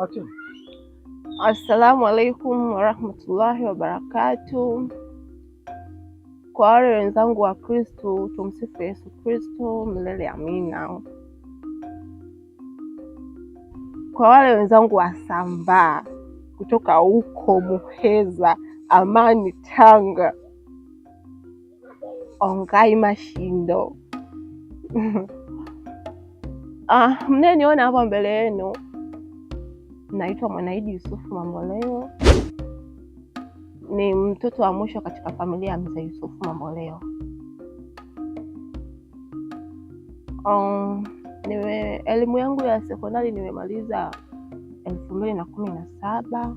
Action. Assalamu alaikum warahmatullahi wabarakatu. Kwa wale wenzangu wa Kristo, tumsifu Yesu Kristo milele amina. Kwa wale wenzangu wa Sambaa kutoka huko Muheza, Amani, Tanga, Ongai Mashindo. Ah, mnayeniona hapa mbele yenu naitwa Mwanaidi Yusufu Mamboleo, ni mtoto wa mwisho katika familia ya mzee Yusufu Mamboleo. Elimu yangu ya sekondari nimemaliza 2017.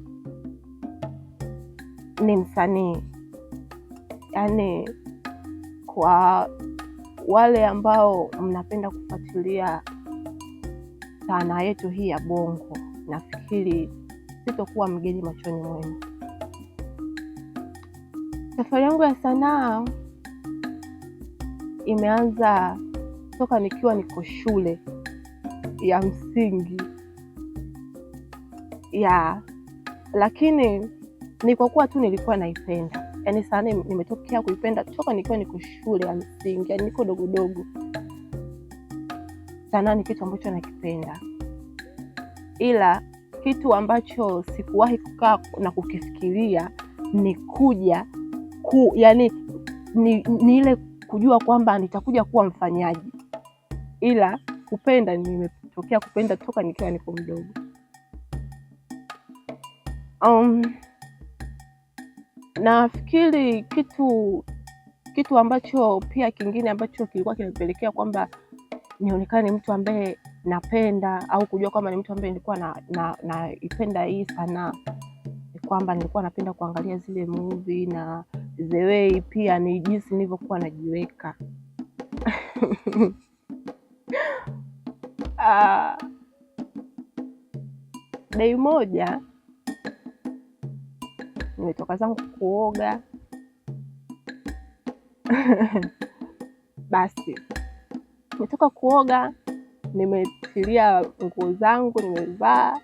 Ni msanii, yaani kwa wale ambao mnapenda kufuatilia sanaa yetu hii ya Bongo, nafikiri sitokuwa mgeni machoni mwenu. Safari yangu ya sanaa imeanza toka nikiwa niko shule ya msingi ya, lakini ni kwa kuwa tu nilikuwa naipenda, yaani sanaa nimetokea kuipenda toka nikiwa niko shule ya msingi, yaani niko dogodogo. Sanaa ni kitu ambacho nakipenda, ila kitu ambacho sikuwahi kukaa na kukifikiria ni kuja ku, yani ni ile kujua kwamba nitakuja kuwa mfanyaji, ila kupenda nimetokea kupenda toka nikiwa niko mdogo. Um, nafikiri kitu ambacho pia kingine ambacho kilikuwa kinanipelekea kwamba nionekane mtu ambaye napenda au kujua kwamba ni mtu ambaye nilikuwa naipenda hii sanaa ni kwamba nilikuwa napenda kuangalia zile movie na the way pia ni jinsi nilivyokuwa najiweka. Ah, day moja nimetoka zangu kuoga basi nimetoka kuoga, nimetilia nguo zangu, nimevaa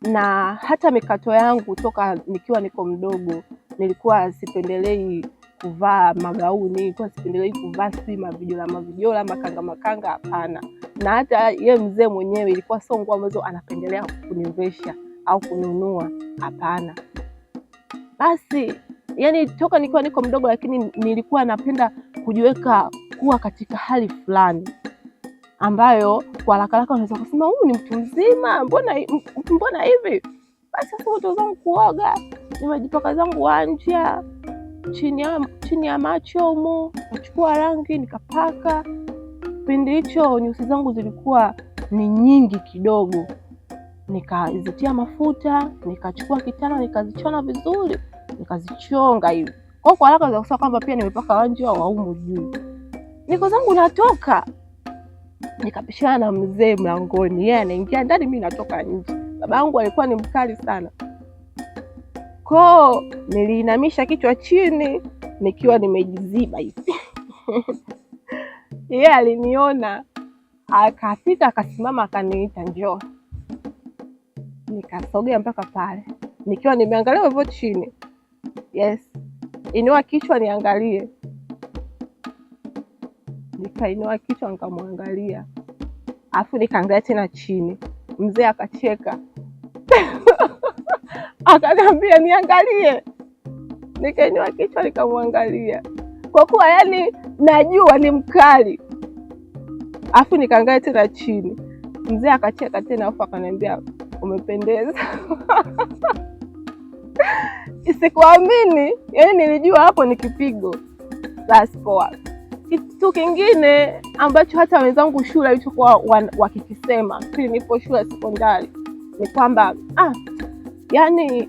na hata mikato yangu toka nikiwa niko mdogo nilikuwa sipendelei kuvaa magauni, nilikuwa sipendelei kuvaa sijui mavijola mavijola makanga makanga, hapana. Na hata ye mzee mwenyewe ilikuwa sio nguo ambazo anapendelea kunivesha au kununua, hapana. Basi yani toka nikiwa niko mdogo, lakini nilikuwa napenda kujiweka kuwa katika hali fulani ambayo kwa haraka haraka unaweza kusema huyu ni mtu mzima, mbona hivi? Basi sasa moto zangu kuoga, nimejipaka zangu wanja chini ya macho humu, nachukua rangi nikapaka. Kipindi hicho nyusi zangu zilikuwa ni nyingi kidogo, nikazitia mafuta, nikachukua kitana nikazichona vizuri, nikazichonga hivi. Kwa haraka za kusema kwamba pia nimepaka wanja wa humu juu. Niko zangu natoka, nikapishana na mzee mlangoni, yeye anaingia ndani, mimi natoka nje. Baba yangu alikuwa ni mkali sana, koo niliinamisha kichwa chini nikiwa nimejiziba hivi. Yeye aliniona akafika, akasimama, akaniita njoo. Nikasogea mpaka pale nikiwa nimeangalia hivyo chini. Yes, inua kichwa niangalie. Nikainua kichwa nikamwangalia, alafu nikaangalia tena chini. Mzee akacheka akaniambia niangalie. Nikainua kichwa nikamwangalia, kwa kuwa yani najua ni mkali, alafu nikaangalia tena chini. Mzee akacheka tena, alafu akaniambia umependeza. Sikuamini, yani nilijua hapo ni kipigo. Basi poa. Kitu kingine ambacho hata wenzangu shule walichokuwa wakikisema pili nipo shule ya sekondari ni kwamba yani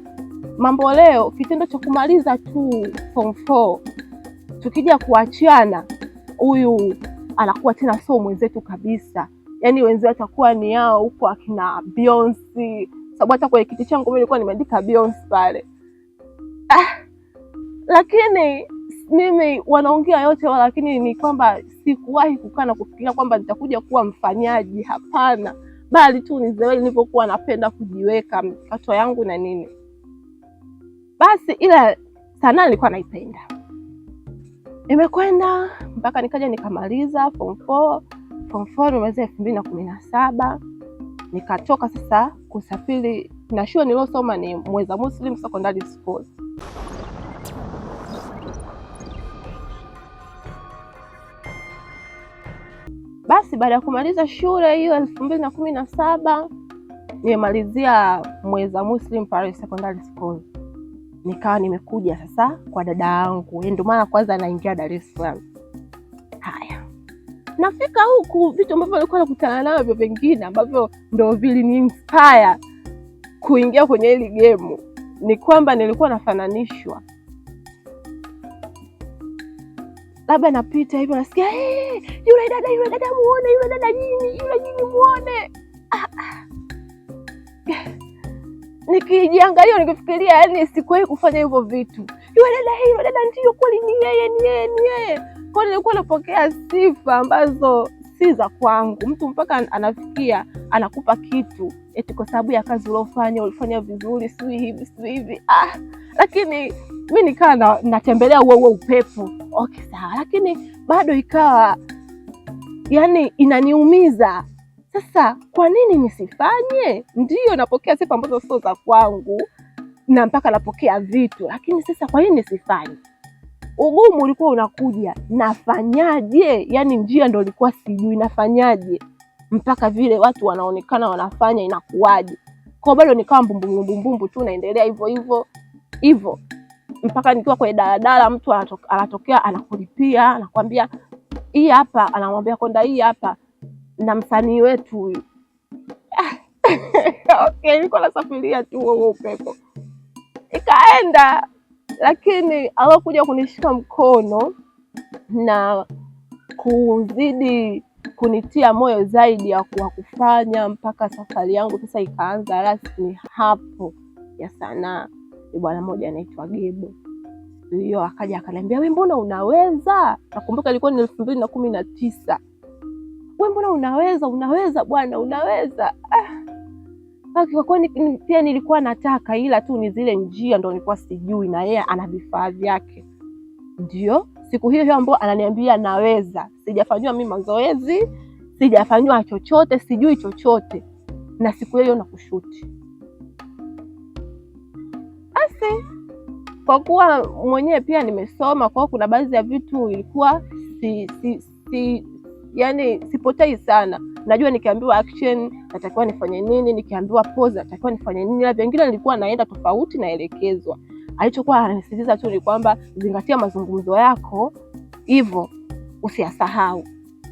Mamboleo, kitendo cha kumaliza tu form 4 tukija kuachana, huyu anakuwa tena sio mwenzetu kabisa, yani wenzetu atakuwa ni yao huko akina Beyonce, sababu hata kwenye kiti changu mimi nilikuwa nimeandika Beyonce pale. Lakini mimi wanaongea yote, lakini ni kwamba sikuwahi kukaa na kufikiria kwamba nitakuja kuwa mfanyaji. Hapana. bali tu ni zile nilivyokuwa napenda kujiweka mikato yangu na nini. Basi ila sanaa nilikuwa naipenda. Imekwenda mpaka nikaja nikamaliza form 4. Form 4 nimemaliza 2017. Nikatoka sasa kusafiri na shule niliyosoma ni Mweza Muslim Secondary School. Basi baada ya kumaliza shule hiyo 2017 nimemalizia Mweza Muslim Parish Secondary School. Nikawa nimekuja sasa kwa dada yangu, ndio maana kwanza naingia Dar es Salaam. Haya, nafika huku vitu ambavyo nilikuwa nakutana navyo vingine ambavyo ndio vilini inspire kuingia kwenye hili game ni kwamba nilikuwa nafananishwa, labda napita hivyo nasikia hey, yule dada, yule dada muone, yule dada nyinyi, yule nyinyi muone. Nikijiangalia nikifikiria, yani sikuwahi kufanya hivyo vitu. Yule dada, hey, yule dada ndio kweli, ni yeye, ni yeye, ni yeye. Kwa hiyo nilikuwa napokea sifa ambazo si za kwangu. Mtu mpaka anafikia anakupa kitu eti kwa sababu ya kazi uliofanya, ulifanya vizuri, si hivi si hivi. Lakini mi nikawa natembelea huo huo upepo, okay sawa, lakini bado ikawa yani inaniumiza. Sasa kwa nini nisifanye? Ndiyo napokea sifa ambazo sio za kwangu na mpaka napokea vitu, lakini sasa kwa nini nisifanye? Ugumu ulikuwa unakuja, nafanyaje? Yani njia ndo ilikuwa sijui nafanyaje, mpaka vile watu wanaonekana wanafanya, inakuwaje? Kwa bado nikawa mbumbu tu, naendelea hivyo hivyo hivyo mpaka nikiwa kwenye daladala, mtu anatokea anakulipia, anakwambia hii hapa, anamwambia konda hii hapa na msanii wetu huyu. Okay, nilikuwa nasafiria tu huo upepo, ikaenda. Lakini alokuja kunishika mkono na kuzidi kunitia moyo zaidi ya kuwa kufanya mpaka safari yangu sasa ikaanza rasmi hapo ya sanaa, ni bwana mmoja anaitwa Gebo. Hiyo akaja akaniambia, wewe mbona unaweza? Nakumbuka ilikuwa ni 2019. Wewe mbona unaweza, unaweza bwana, unaweza. Kwa kweli pia nilikuwa nataka, ila tu ni zile njia ndo nilikuwa sijui, na yeye ana vifaa vyake. Ndio siku hiyo hiyo ambayo ananiambia naweza, sijafanywa mimi mazoezi, sijafanywa chochote, sijui chochote, na siku hiyo nakushuti. Basi kwa kuwa mwenyewe pia nimesoma, kwa kuna baadhi ya vitu ilikuwa si yani sipotei sana. Najua nikiambiwa action natakiwa nifanye nini, nikiambiwa pose natakiwa nifanye nini, ila vingine nilikuwa naenda tofauti, naelekezwa. Alichokuwa ananisisitiza tu ni kwamba zingatia mazungumzo yako, hivyo usiyasahau.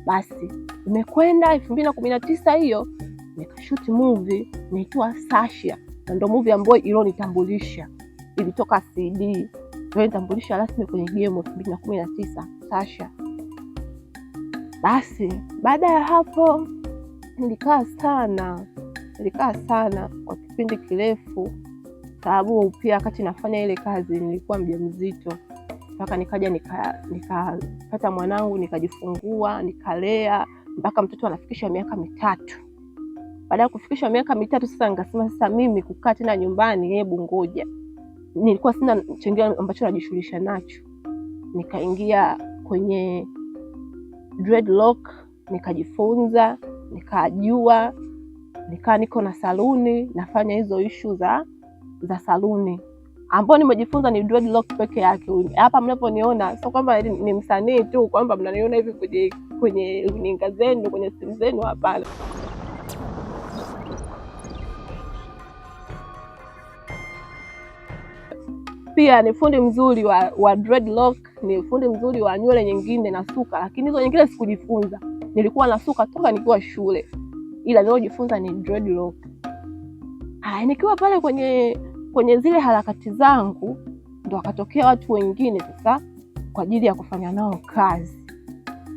Basi imekwenda 2019 hiyo, nikashoot movie inaitwa Sasha, na ndo movie ambayo ilonitambulisha, ilitoka CD, ilonitambulisha rasmi kwenye game 2019 Sasha. Basi baada ya hapo nilikaa sana kwa kipindi kirefu, sababu pia wakati nafanya ile kazi nilikuwa mjamzito, mpaka nikaja nikapata mwanangu, nikajifungua, nikalea mpaka mtoto anafikisha miaka 3. Baada ya kufikisha miaka 3 sasa nikasema sasa mimi kukaa tena nyumbani, hebu ngoja. Nilikuwa sina chengine ambacho najishughulisha nacho, nikaingia kwenye dreadlock, nikajifunza, nikajua, nikaa niko na saluni nafanya hizo issue za saluni. Ambao nimejifunza ni dreadlock peke yake. Hapa mnaponiona sio kwamba ni msanii tu, kwamba mnaniona hivi kwenye runinga zenu, kwenye simu zenu, hapana. Pia ni fundi mzuri wa dreadlock, ni fundi mzuri wa nywele nyingine na suka, lakini hizo nyingine sikujifunza. Nilikuwa nasuka toka nikiwa shule, ila niliojifunza ni dreadlock. Haya, nikiwa pale kwenye zile harakati zangu ndo wakatokea watu wengine sasa kwa ajili ya kufanya nao kazi,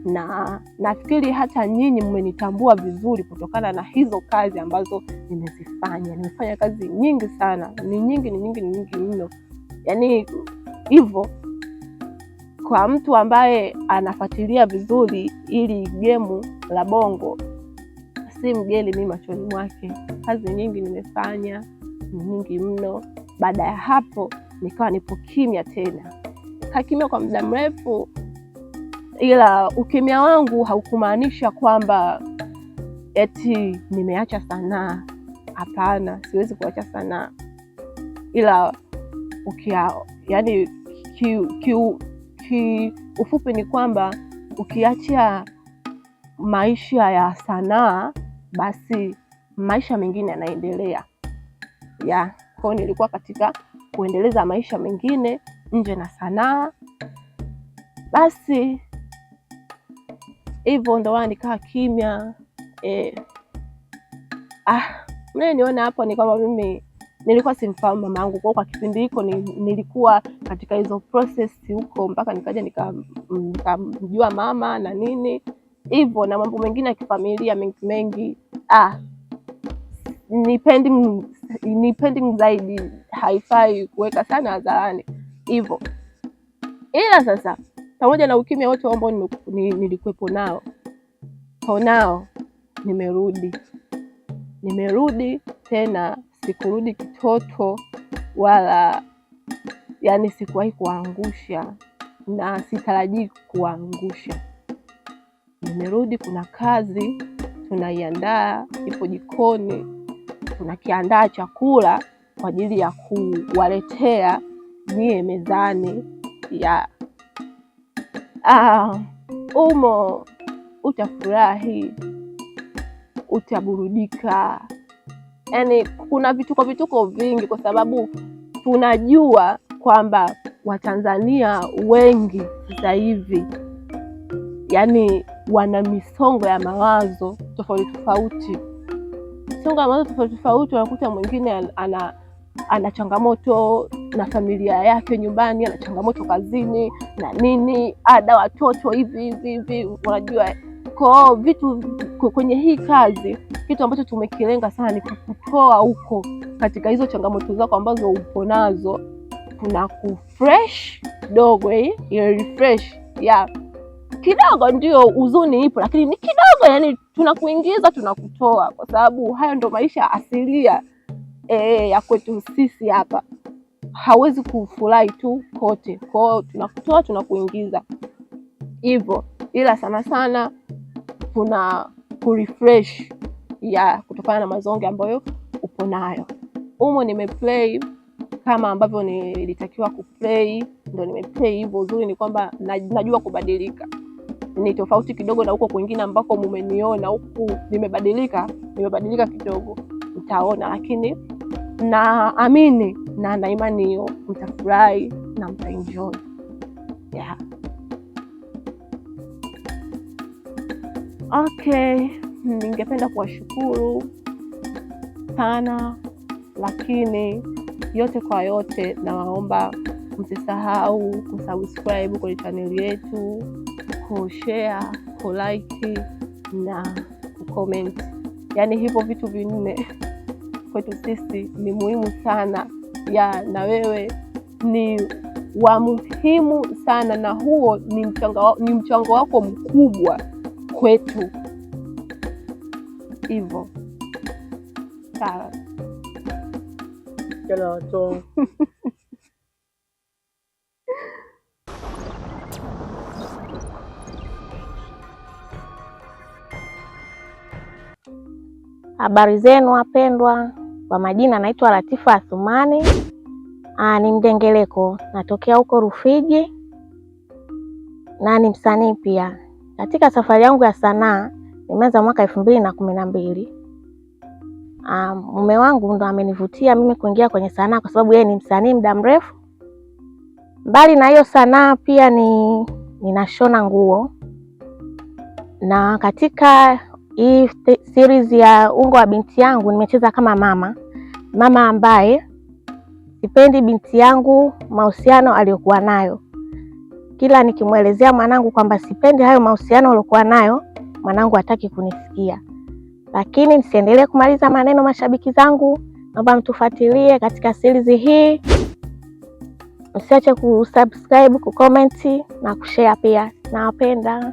na nafikiri hata nyinyi mmenitambua vizuri kutokana na hizo kazi ambazo nimezifanya. Nimefanya kazi nyingi sana, ni nyingi, ni nyingi, ni nyingi mno. Yaani hivyo kwa mtu ambaye anafuatilia vizuri ili gemu la Bongo, Si mgeni mimi machoni mwake, kazi nyingi nimefanya, nyingi mno. Baada ya hapo nikawa nipo kimya tena, kaa kimya kwa muda mrefu, ila ukimya wangu haukumaanisha kwamba eti nimeacha sanaa. Hapana, siwezi kuacha sanaa, ila ukia, yani ki, ki, ki, ufupi ni kwamba ukiacha maisha ya sanaa basi maisha mengine yanaendelea ya kwao. Nilikuwa katika kuendeleza maisha mengine nje na sanaa, basi hivyo ndo maana nikaa kimya. Mnayeniona hapo ni kwamba mimi nilikuwa simfahamu mama yangu. Kwa kipindi hiko nilikuwa katika hizo process huko mpaka nikaja nikamjua mama na nini hivyo na mambo mengine ya kifamilia mengi mengi. Ni pending, ni pending zaidi, haifai kuweka sana hadharani hivyo. Ila sasa pamoja na ukimya wote ambao nilikuwepo nao, kwa nao nimerudi, nimerudi tena, sikurudi kitoto wala yani sikuwahi kuangusha na sitarajii kuangusha. Nimerudi, kuna kazi tunaiandaa, ipo jikoni, tunakiandaa chakula kwa ajili ya kuwaletea nyie mezani ya umo utafurahi, utaburudika. Yani kuna vituko vituko vingi, kwa sababu tunajua kwamba Watanzania wengi sasa hivi yani wana misongo ya mawazo tofauti tofauti, misongo ya mawazo tofauti tofauti. Unakuta mwingine ana changamoto na familia yake nyumbani, ana changamoto kazini na nini, ada watoto hivi hivi hivi, unajua kwao vitu kwenye hii kazi, kitu ambacho tumekilenga sana ni kukutoa huko katika hizo changamoto zako ambazo upo nazo, kuna kufresh kidogo, ile refresh ya kidogo, ndio huzuni ipo, lakini ni kidogo, yani tunakuingiza tunakutoa, kwa sababu hayo ndo maisha asilia ya kwetu sisi hapa. Hawezi kufurahi tu kote, kwao tunakutoa tunakuingiza hivyo, ila sana sana kuna kurefresh ya kutokana na mazonge ambayo upo nayo. Humo nimeplay kama ambavyo nilitakiwa kuplay, ndo nimeplay hivyo. Uzuri ni kwamba najua kubadilika, ni tofauti kidogo na huko kwingine ambako mumeniona. Huku nimebadilika, nimebadilika kidogo, mtaona, lakini naamini na na imani hiyo mtafurahi na mtaenjoy yeah. Okay, ningependa kuwashukuru sana, lakini yote kwa yote, nawaomba msisahau kusubscribe kwenye chaneli yetu, kushare, kulike na kucomment. Yaani hivyo vitu vinne kwetu sisi ni muhimu sana ya, na wewe ni wa muhimu sana, na huo ni mchango wako mkubwa kwetu. Hivyo sawa. Habari zenu wapendwa, kwa majina naitwa Latifa Athumani. Ni mdengeleko, natokea huko Rufiji na ni msanii pia. Katika safari yangu ya sanaa nimeanza mwaka 2012. Mume wangu ndo amenivutia mimi kuingia kwenye sanaa kwa sababu yeye ni msanii muda mrefu. Mbali na hiyo sanaa pia ninashona nguo, na katika hii series ya Ungo wa Binti Yangu nimecheza kama mama ambaye sipendi binti yangu mahusiano aliyokuwa nayo. Kila nikimwelezea mwanangu kwamba sipendi hayo mahusiano aliyokuwa nayo, mwanangu hataki kunisikia. Lakini nisiendelee kumaliza maneno, mashabiki zangu, naomba mtufuatilie katika series hii. Msiache kusubscribe, kucomment na kushare pia. Nawapenda.